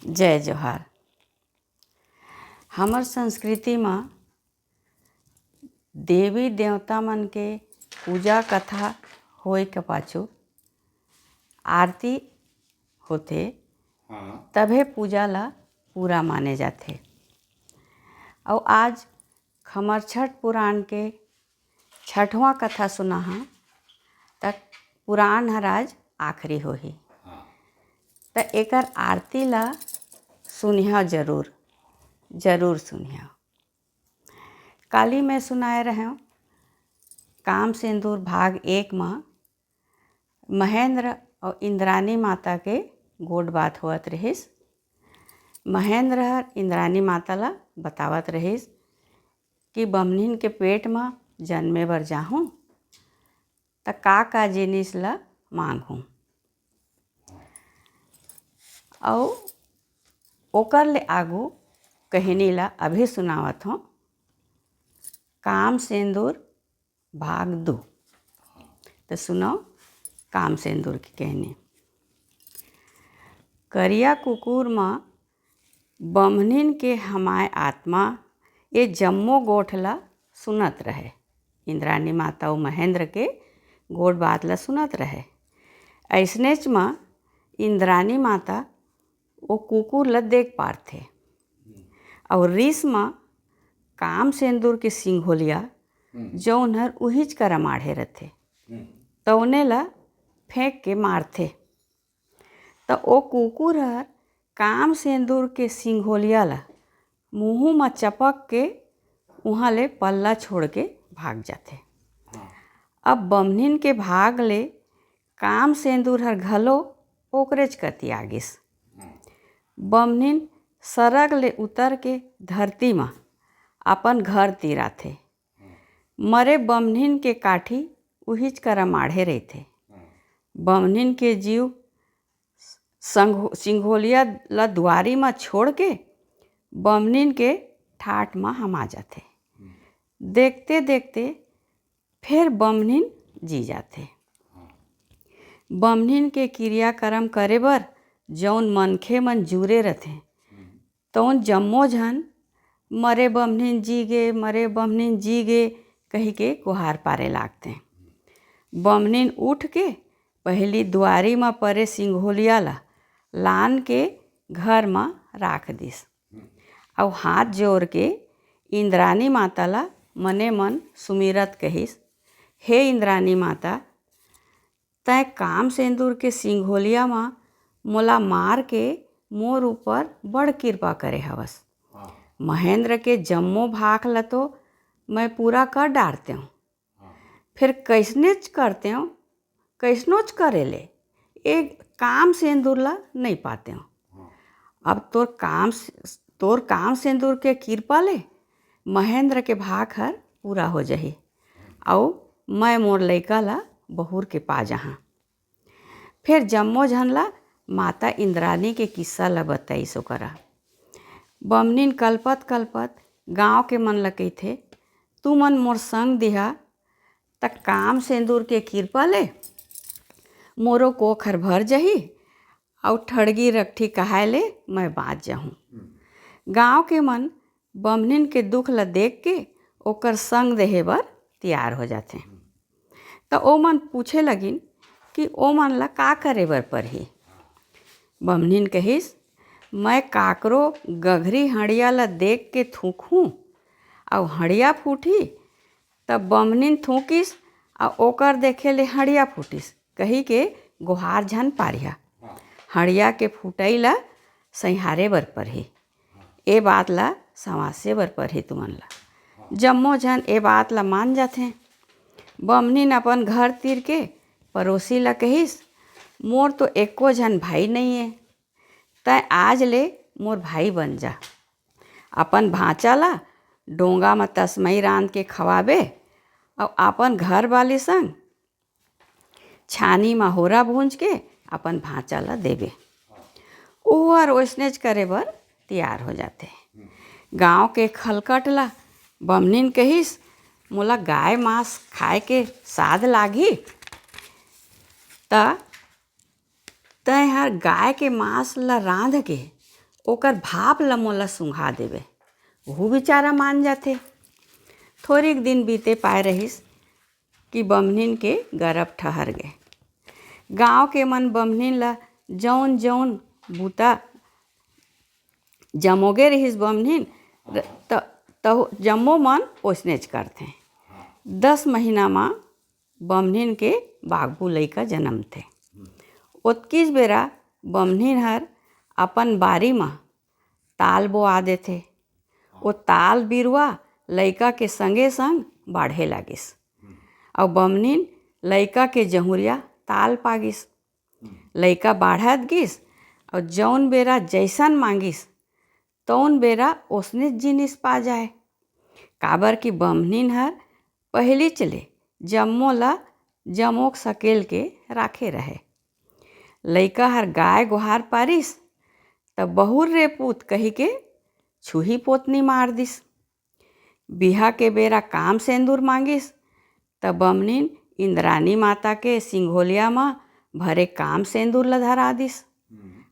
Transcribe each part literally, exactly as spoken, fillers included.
जय जोहार। हमर संस्कृति म देवी देवता मन के पूजा कथा होए के पाछू आरती होथे, हाँ। तभे पूजा ला पूरा माने जाथे। अउ आज खमरछठ पुराण के छठवां कथा सुनाहा, त पुराण हर आज आखिरी होही। हाँ। त एकर आरती ला सुनिहा जरूर, जरूर सुनिहा। काली मैं सुनाए रहेंव काम सेंदूर भाग एक म महेंद्र अउ इंद्रानी माता के गोठ बात होवत रहिस। महेंद्र हर इंद्रानी माता ला बतावत रहिस कि बमनिन के पेट म जन्मे बर जाहूं, त का का जिनिस ला मांगहूं। अउ ओकर ले आगू कहनी ला अभी सुनावत हों, काम सेंदूर भाग दू। त सुनव काम सेंदूर के कहनी। करिया कुकुर म बमनिन के हमाय आत्मा ए जम्मो गोठ ला सुनत रहे। इंद्रानी माता अउ महेंद्र के गोठ बात ला सुनत रहे। अइसनेच म इंद्रानी माता ओ कुकुर ला देख पारथे अउ रिस म काम सेंदूर के सिंघोलिया, हम्म। जउन हर उहीच करा माढ़े रथे, हम्म। तउने ला फेंक के मारथे। त ओ कुकुर हर काम सेंदूर के सिंघोलिया ला मुंहू म चपक के उहां ले पल्ला छोड़ के भाग जाथे। हाँ। अब बमनिन के भाग ले काम सेंदूर हर घलो ओकरेच कति आगिस। हाँ। बमनिन सरग ले उतर के धरती म अपन घर तिर आथे। हाँ। मरे बमनिन के काठी उहीच करा माढ़े रहिथे। हाँ। बमनिन के जीव संघो-, सिंघोलिया ल दुआरी म छोड़ के बमनिन के ठाठ म हमा जाथे। हम्म। देखते देखते फेर बमनिन जी जाथे। हाँ। बमनिन के किरियाकरम करे बर जउन मनखे मन जुरे रथें, हम्म। तउन जम्मो झन "मरे बमनिन जी गे, मरे बमनिन जी गे" कहिके गोहार पारे लागथें। बमनिन उठ के पहिली दुआरी म परे सिंघोलिया ला लान के घर म राख दिस। अउ हाथ जोर के इंद्रानी माता ला मने मन सुमिरत कहिस, "हे इंद्रानी माता, तैं काम सेंदूर के सिंघोलिया म मोला मार के मोर ऊपर बड़ किरपा करे हवस। हाँ। महेंद्र के जम्मो भाख ल तो मैं पूरा कर डारतेंव। हाँ। फेर कइसनेच करतेंव, कइसनोच करे ले, ए काम सेंदूर ल नइ पातेंव। हाँ। अब तोर काम से-, तोर काम सेंदूर के किरपा ले महेंद्र के भाख हर पूरा हो जही, अउ मैं मोर लइका ल बहुर के पा जहां।" फेर जम्मो झन ला माता इंद्रानी के किस्सा ला बताइस ओकरा। बमनिन कलपत कलपत गांव के मन ला कहिथे, "तुमन मोर संग दिहा, त काम सेंदूर के किरपा ले मोरो कोख हर भर जही, अउ ठड़गी रकठी कहाय ले मैं बांच जहूं।" गांव के मन बमनिन के दुख ल देख के ओकर संग देहे बर तियार हो जाथें। त ओमन पूछे लगिन कि ओमन ल का करे बर परही। बमनिन कहिस, "मैं काकरो गघरी हंड़िया ल देख के थूकहूं, अउ हंड़िया फूटही, त बमनिन थूकिस, अउ ओकर देखे ले हंड़िया फूटिस," कहिके गोहार झन पारिहा। हंड़िया के फूटई ल सइहारे बर परही। ए बात ला संवासे बर परही तुमन ला। जम्मो झन ए बात ला मान जाथें। बमनिन अपन घर तिर के परोसी ला कहिस, "मोर तो एको झन भाई नइये, तैं आज ले मोर भाई बन जा। अपन भांचा ला डोंगा म तसमई रांध के खवाबे, अउ अपन घर वाली संग छानी म होरा भूंज के अपन भांचा ल देबे।" ओहर ओइसनेच करे बर तियार हो जाथे। गांव के खलकट ल बमनिन कहिस, "मोला गाय मांस खाए के साध लागही, त तैं हर गाय के मांस ल रांध के ओकर भाप ल मोला सुंघा देबे।" ओहू बेचारा मान जाथे। थोरिक दिन बीते पाए रहिस कि बम्हनिन के गरब ठहर गे। गांव के मन बम्हनिन ल जौन जौन बूता जमोगे रहिस बम्हनिन, त-, तहु जम्मो मन ओसनेच करथें। दस महीना म बम्हनिन के बागबू लइका जनमथे। ओतकीच बेरा बम्हनिन हर अपन बारी म ताल बोआ देथे। ओ ताल बिरुवा लइका के संगे संग बाढ़े लागिस। अउ बम्हनिन लइका के जहुरिया ताल पागिस। लइका बाढ़त गिस अउ जौन बेरा जइसन मांगिस, तौन बेरा ओसने जिनिस पा जाए। काबर कि बम्हनिन हर पहिलीच ले जम्मो ल जमोक सकेल के राखे रहे। लइका हर गाय गोहार पारिस, त "बहुर रे पूत" कहिके छुही पोतनी मार दिस। बिहा के बेरा काम सेंदूर मांगिस, त बम्हनिन इंद्रानी माता के सिंघोलिया म भरे काम सेंदूर ल धरा दिस।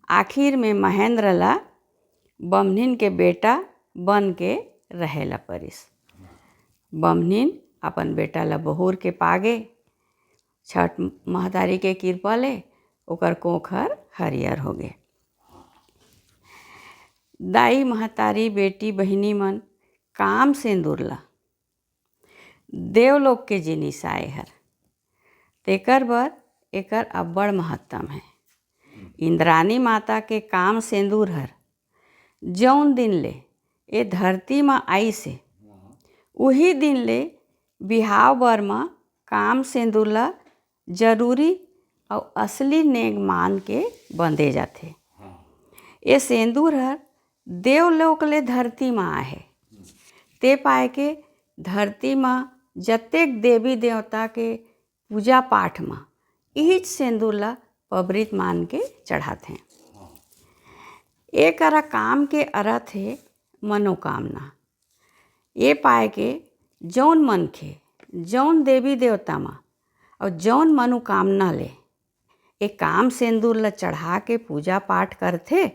आखिर में महेंद्र ल बम्हनिन के बेटा बन के रहे ल परिस। बम्हनिन अपन बेटा ल बहुर के पागे। छठ महतारी के किरपा ले ओकर कोख हर हरियर होगे। दाई महतारी, बेटी बहिनी मन, काम सेंदूर ल देवलोक के जिनिस आय हर, तेकर बर एकर अब्बड़ महत्तम हे। इंद्रानी माता के काम सेंदूर हर जौन दिन ले ए धरती म आइस हे, उही दिन ले बिहाव बर म काम सेंदूर ल जरूरी अउ असली नेग मान के बंधे जाथे। ए सेंदूर हर देवलोक ले धरती म आहे, ते पाय के धरती म जतेक देवी देवता के पूजा पाठ म इहीच सेंदूर ल पबरित मान के चढ़ाथे। ए करा काम के अरथ हे मनोकामना। ए पाय के जौन मनखे, जौन देवी देवता म अउ जौन मनोकामना ले ए काम सेंदूर ल चढ़ा के पूजा पाठ करथे,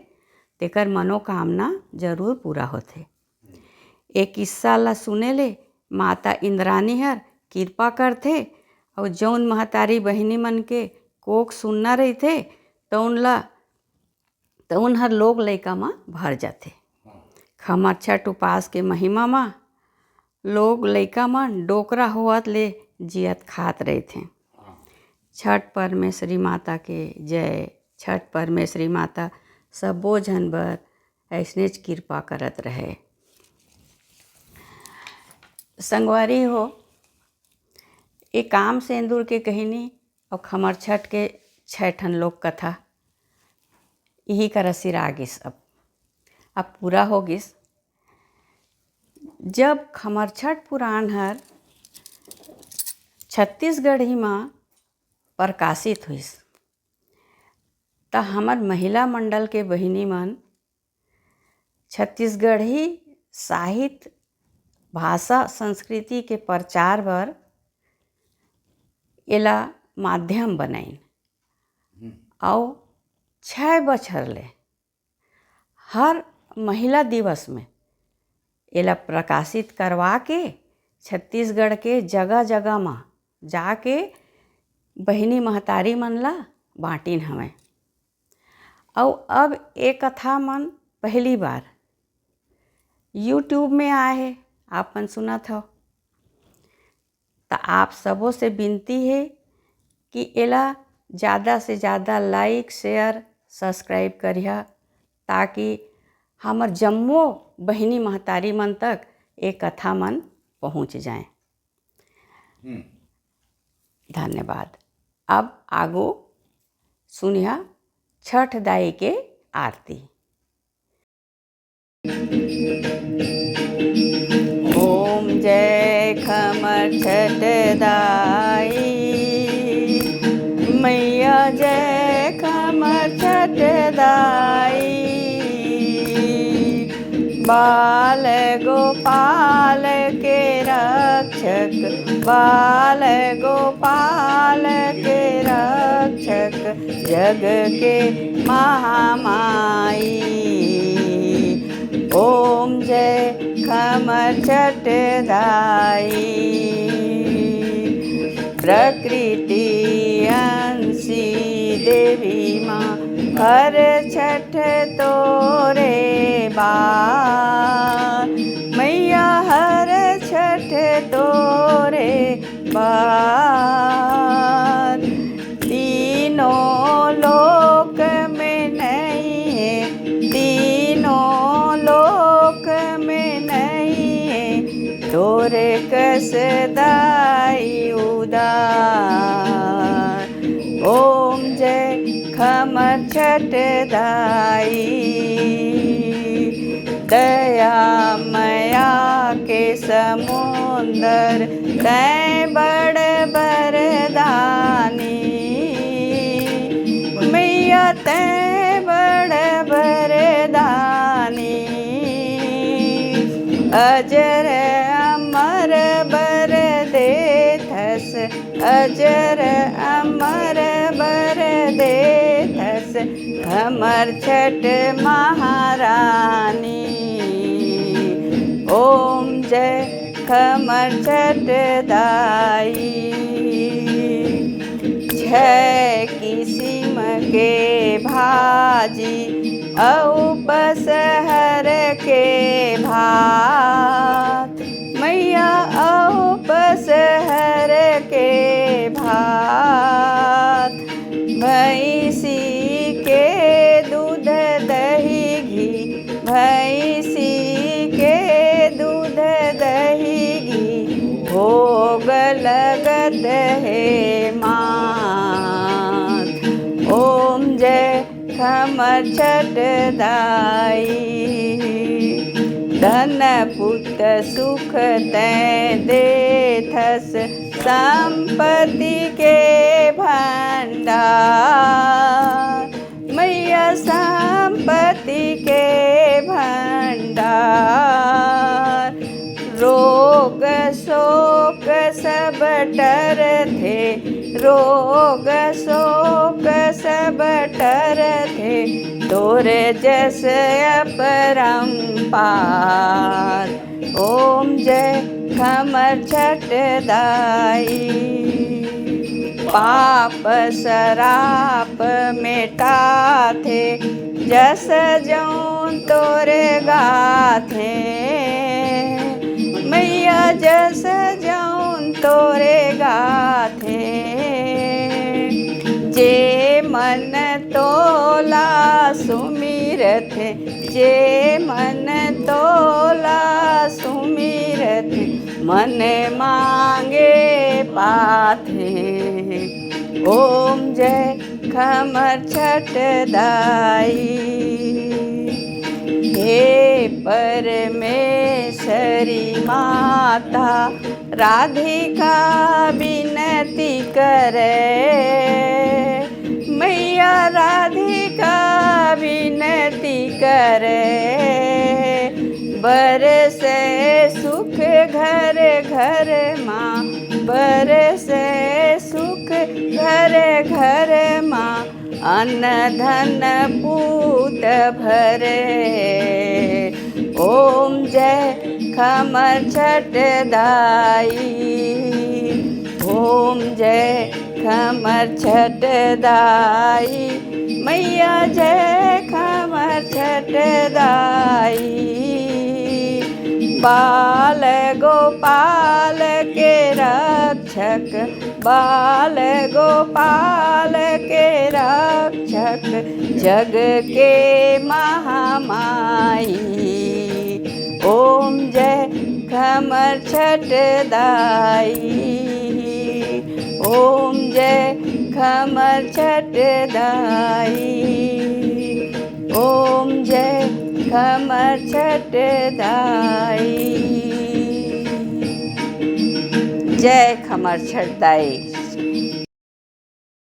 तेकर मनोकामना जरूर पूरा होथे। ए किस्सा ल सुने ले माता इंद्रानी हर किरपा करथे अउ जौन महतारी बहिनी मन के कोख सुन्ना रहिथे, तउन ल, तउन हर लोग लइका म भर जाथे। खमरछठ उपास के महिमा म लोग लइका मन डोकरा होवत ले जियत खात रहिथें। छठ परमेश्वरी माता के जय। छठ परमेश्वरी माता सबो झन बर अइसनेच किरपा करत रहे। संगवारी हो, ए काम सेंदूर के कहिनी अउ खमरछठ के छै ठन लोक कथा इही करा सिरा गिस। अब, अब पूरा हो गिस। जब खमरछठ पुराण हर छत्तीसगढ़ी म प्रकाशित होइस, त हमर महिला मंडल के बहिनी मन छत्तीसगढ़ी साहित्य, भाषा, संस्कृति के प्रचार बर एला माध्यम बनाइन। अउ छै बछर ले हर महिला दिवस में एला प्रकाशित करवा के छत्तीसगढ़ के जगह-जगह म जाके बहिनी महतारी मन ला बांटिन हवय। अउ अब ए कथा मन पहली बार YouTube में आए हे, आप मन सुनत हव, त आप सबो से विनती हे कि एला ज़्यादा से ज़्यादा like, share, subscribe करिहा, ताकि हमर जम्मो बहिनी महतारी मन तक ए कथा मन पहुँच जाएं। हम्म। धन्यवाद। अब आगू सुनिहा छठ दाई के आरती। ओम जय खमर छठ दाई, मैया जय खमर छठ दाई। बाल गोपाल के रक्षक, बाल गोपाल के रक्षक, जग के महामाई। छठ दाई। प्रकृति अंशी देवी माँ, हर छठ तोरे बार। मैया हर छठ तोरे बार। तीनों लोक में नहीं है, तीनों लोक में नहीं है, तोरे कस दाई उदार। ओम जय खमर छठ दाई। दया मया के समुंदर तैं बड़ बरदानी। मैया तैं बड़ बरदानी। अजर अमर बर देथस, अजर अमर बर देथस खमर छठ महारानी। ओम जय खमर छठ दाई। छह किसिम के भाजी अउ पसहर के भात, मैया अउ पसहर के भात। भैंसी के दूध दही घी, भैंसी के दूध दही घी, भोग लगत हे मात। ओम जय खमर छठ दाई। धन पुत सुख तैं देथस संपत्ति के भंडार। मैया संपत्ति के भंडार। रोग शोक सब टरथे, रोग शोक सब टरथे, तोर जस अपरंपार। ओम जय खमर छठ दाई। पाप सराप मेटाथे, जस जौन तोरे गाथे। मैया जस जौन तोरे गाथे। जे मन तोला सुमिरथे, जे मन तोला सुमिरथे, मन मांगे पाथे। ओम जय खमर छठ दाई। हे परमेश्वरी माता राधिका बिनती करे, मैया राधिका बिनती करे। बरसे सुख घर घर मा, बरसे सुख घर घर मा, अन्न धन पूत भरे। ओम जय खमर छठ दाई। ओम जय खमर छठ दाई। मैया जय खमर छठ दाई। बाल गोपाल के रक्षक, बाल गोपाल के रक्षक, जग के महामाई। ओम जय खमर छठ दाई। ओम जय खमर छठ दाई। ओम जय खमर छठ दाई। जय खमर छठ दाई।